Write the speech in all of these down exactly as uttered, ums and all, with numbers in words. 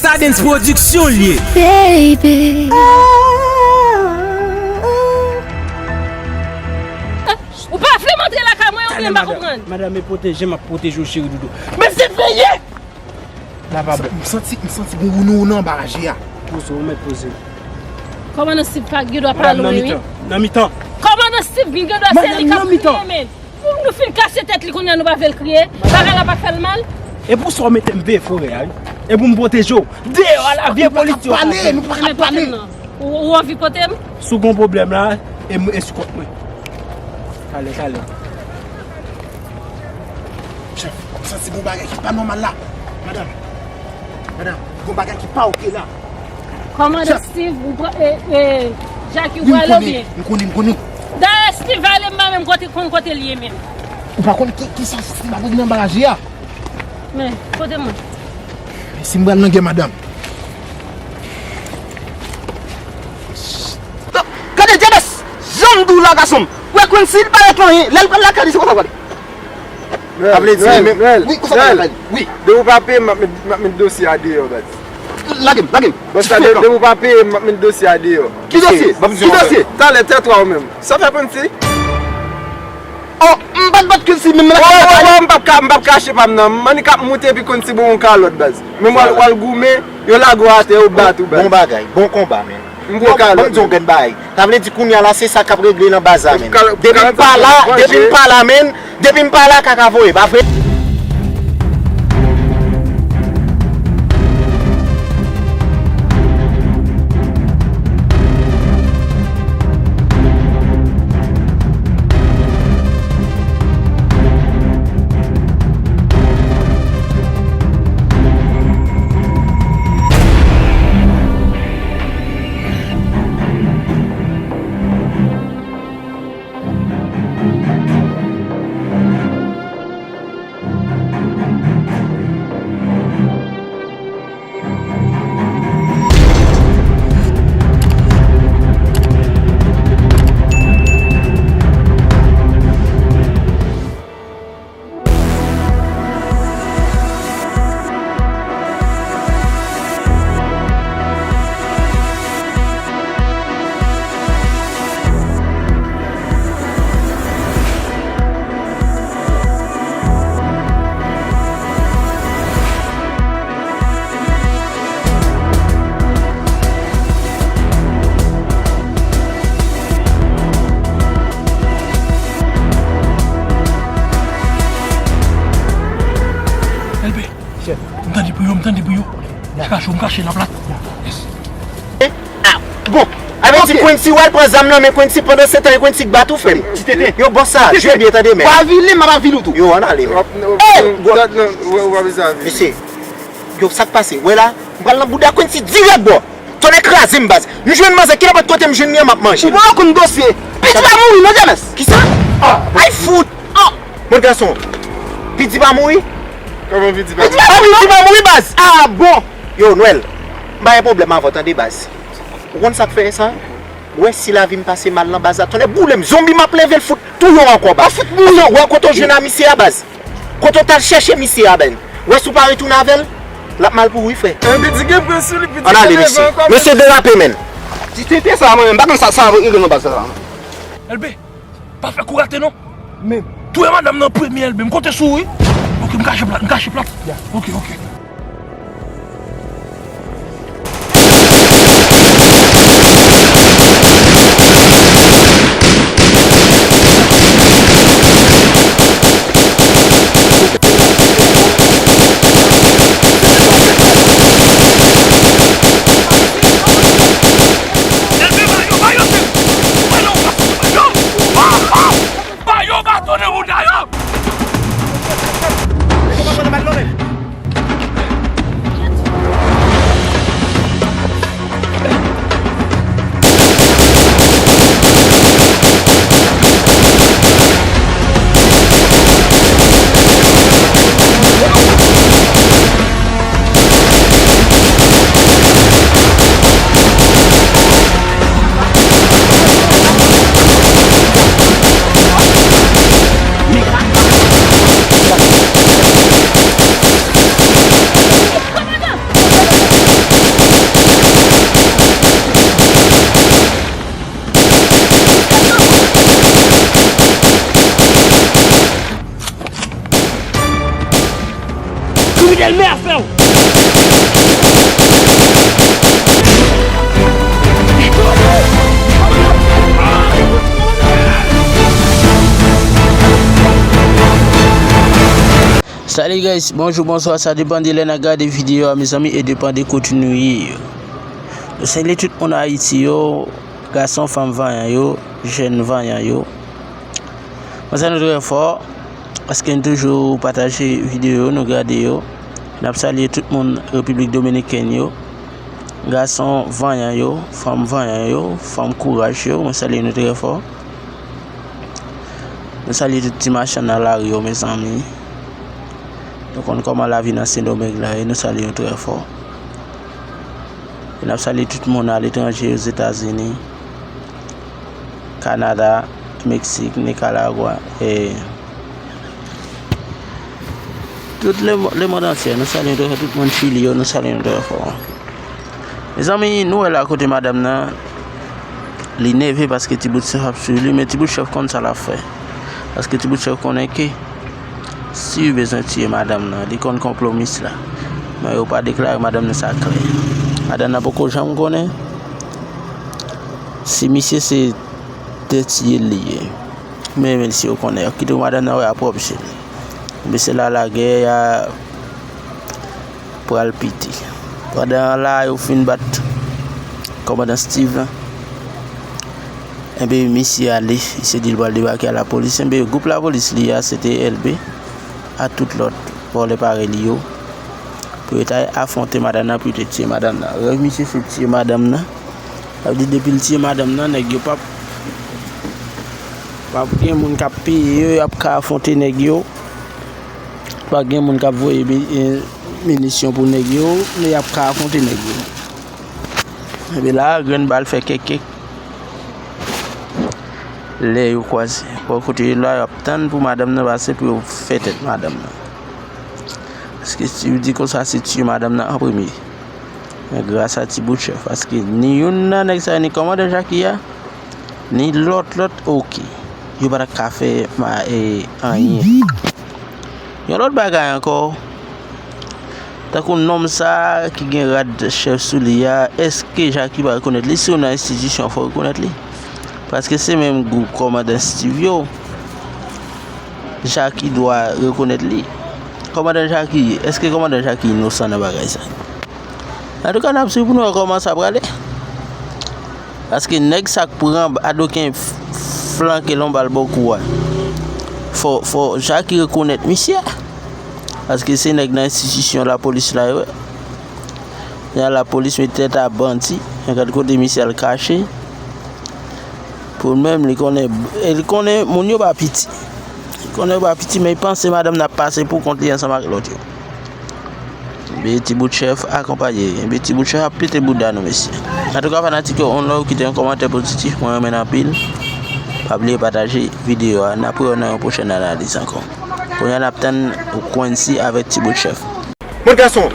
Sa Dens Production l ye. Baby. Ou pa vle m antre lakay mwen, oubyen m pa konprann. Madanm, e pwoteje m ap pwoteje w, cheri doudou. Men se veye! La pa bon. M santi, m santi gon wounou wounou anba raje a. Poze w, ou mèt poze. Kòmandan Steve pa gen dwa pale w, wi. Nan mitan. Kòmandan Steve gen dwa se li k ap kriye, men. Pou nou fin kase tèt li kounye a, nou pa vle l kriye. Bagay la pa fè l mal. E pou sa w mete m veye forè a, wi. E pou m pwoteje w. Deyò a la vye polis yo. Pale, nou pa ka pale. Ou, ou anvi kote m? Si w gon pwoblèm la, e m, e sou kont mwen. Talè, talè. Chèf, m santi gon bagay ki pa nòmal la. Madanm, madanm, gon bagay ki pa oke la. Kòmandan Steve, ou pran, e, e, Jackie, ou prale oubyen? M konnen, m konnen. Dayè, Steve ale m pa menm kote, konn kote l ye menm. Ou pa konn ki, ki sa Steve ap regle anba raje a? Men, kote mwen? Si m pral nan gè, madanm. Gade, James! Jan m di w la, gason m. Ou wè Quincy, li parèt anyen. Lè l pral lakay li, se konsa l pral. Sa vle di, men, wi, konsa l pral lakay li. Wi. Depi w pa peye m, m ap met, m ap met dosye a deyò, baz. Lage m, lage m. Baz, depi w pa peye m, m ap met dosye a deyò. Ki dosye? Ki dosye? Talè, tèt ou menm. Sa fè Quincy? Oh, m pa t bat Quincy menm nan. Oh, oh, oh, m p ap ka, m p ap kache pa m nan. Mannik ap moute epi Quincy ba w yon kalòt, baz. Men w al, w al goumen, yo lage w atè, yo bat ou, baz. Bon bagay, bon konba, men. M ba w kalòt. Ban m di w yon grenn bagay. Sa vle di kounye a la, se sa k ap regle nan baz la, men. Depi m pa la, depi m pa la, men, depi m pa la, kaka voye, pa vre? L P, m tande bri yo, m tande bri yo. M kache, m kache, l ap la. Yes. Ah, bon. Avèti Quincy, w al pran zam nan men Quincy pandan se tan e Quincy k bat ou, frè m. Ti Tete. Yo, bon sa, jwe byen, tande, men. Pa vile, m ap avili w tou. Yo, ann ale, men. Hey! Mesye, yo, sa k pase? Wè la, m pral nan bouda Quincy dirèk, bro. Tonnè kraze m, baz. M jwenn manzè, ki nenpòt kote m jwenn li an, m ap manje l. Ou pa konn dosye. Piti pa mouri, non, James? Kisa? Ay, fout! Oh! Bon, gason. Piti pa mouri? Kòman Piti pa mouri? Piti pa mouri, baz. Ah, bon. Yo, Nwèl, m pa gen pwoblèm avè w, tande, baz. Ou konn sa k fè sa? Ou wè si lavi m pase mal nan baz la, tonnè boule m, zonbi m ap leve l fout touye w ankò, baz. Ou wè kote w jwenn a misye a, baz. Kote w t al chèche misye a, baz. Ou wè si w pa retounen avè l, l ap mal pou ou, wi, frè. Ann ale, mesye. Mesye derape, menn. Ti tenten sa, mwen menm, m pa konn sa, sa regle nan baz la. L P, pa fè kou rate, non. Men. Touye madanm nan premye, L P. M konte sou ou, wi. Ok, m kache plat, m kache plat. Ya. Ok, ok. Ba yo baton nan mouda yo! Salut guys, bonjou, bonswa, sa depann de lè n ap gade videyo a, mezanmi, e depann de kote nou ye yo. Nou salye tout moun Ayiti yo, gason, fanm vanyan yo, jèn vanyan yo. Mwen salye nou trè fò, paske n toujou pataje videyo yo, nou gade yo. N ap salye tout moun Repiblik Dominikèn yo, gason vanyan yo, fanm vanyan yo, fanm kouraj yo, mwen salye nou trè fò. Nou salye tout ti machann nan lari yo, mezanmi. Nou konn kòman lavi nan Sendomeng la ye, nou salye nou trè fò. E n ap salye tout moun aletranje, Ozetazini, Kanada, Meksik, Nikaragwa, e tout le, lemonn antye, nou salye nou trè fò. Tout moun Chili yo, nou salye nou trè fò. Mezanmi, nou wè la kote madanm nan, li nève paske ti bout chèf ap swiv li, men ti bout chèf konn sa l ap fè. Paske ti bout chèf konnen ke si yo bezwen tiye madanm nan, li konn konplo misye la. Men yo pa deklare madanm nan sa klè. Madanm nan poko janm konnen si misye se tèt ye li ye. Men, men si yo konnen, yo kite madanm nan wè a pwòp je li. Mesye la lagè a pral piti. Pandan la yo fin bat kòmandan Steve la, enben misye ale, misye di l pral debake a lapolis. Enben gwoup lapolis li a, se te L B ak tout lòt vòlè parèy li yo, pou yo ta afwonte madanm nan, pou yo te tiye madanm nan. Rèv misye se tiye madanm nan. Sa vle di depi l tiye madanm nan, nèg yo p ap, p ap gen moun k ap peye yo, y ap ka afwonte nèg yo. Pa gen moun k ap voye mi-, e, minisyon pou nèg yo, men y ap ka afwonte nèg yo. Epi la, grenn bal fè kèk kèk. Lè yo kwaze. Bò kote yo la, y ap tann pou madanm nan pase pou yo fè tèt madanm nan. Paske si yo di konsa, se tiye madanm nan an premye. Men gras a ti bout chèf, paske ni youn nan nèg sa yo, ni kòmandan Jaki a, ni lòt, lòt, oke. Yo pa t ap ka fè ma-, e, anyen. Yon lòt bagay ankò, tankou nonm sa a ki gen rad chèf sou li a, èske Jaki pa rekonèt li? Si w nan enstitisyon, fò w rekonèt li. Paske se menm gwoup kòmandan Steve yo, Jaki dwa rekonèt li. Kòmandan Jaki, èske kòmandan Jaki inosan nan bagay sa? Antouka, n ap swiv pou nou wè kòman sa prale. Paske nèg sa k pran adoken f-, flanke l yon bal bò kou a, fò, fò Jaki rekonèt misye. Paske se nèg nan enstitisyon lapolis la yo ye. Kounya lapolis met tèt a bandi. Gad kote misye al kache. Pou l menm, li konnen, e li konnen moun yo pa piti. Li konnen yo pa piti, men li panse madanm nan ap pase pou kont li ansanm ak lòt yo. Enben ti bout chèf akonpaye. Enben ti bout chèf ap pete bouda nou, mesye. Antouka, fanatik yo, on love, kite yon kòmantè pozitif, mwen renmen n anpil. Pa bliye pataje videyo a. N ap wè w nan yon pwochèn analiz ankò. Kounya n ap tann Quincy avèk ti bout chèf. Bon gason,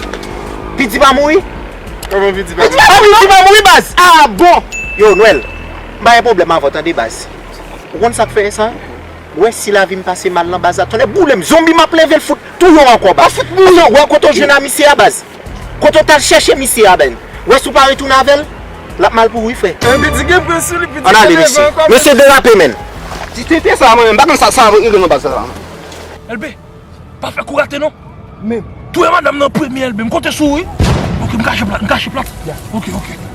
Piti pa mouri? Kòman Piti pa mouri? Piti pa mouri, baz! Ah bon! Yo, Nwèl, m pa gen pwoblèm avè w, tande, baz. Ou konn sa k fè sa? Ou wè si lavi m pase mal nan baz la, tonnè boule m, zonbi m ap leve l fout touye w ankò, baz. Ou wè kote w jwenn a misye a, baz? Kote w t al chèche misye a, baz? Ou wè si w pa retounen avè l, l ap mal pou ou wi, frè. Ann ale, mesye. Mesye derape, menn. Ti tenten sa, mwen menm, m pa konn sa, sa regle nan baz la. L B, pa fè kou rate non. Men. Touye madanm nan premye, L B, m konte sou ou wi. Ok, m kache plat, m kache plat. Ok, ok.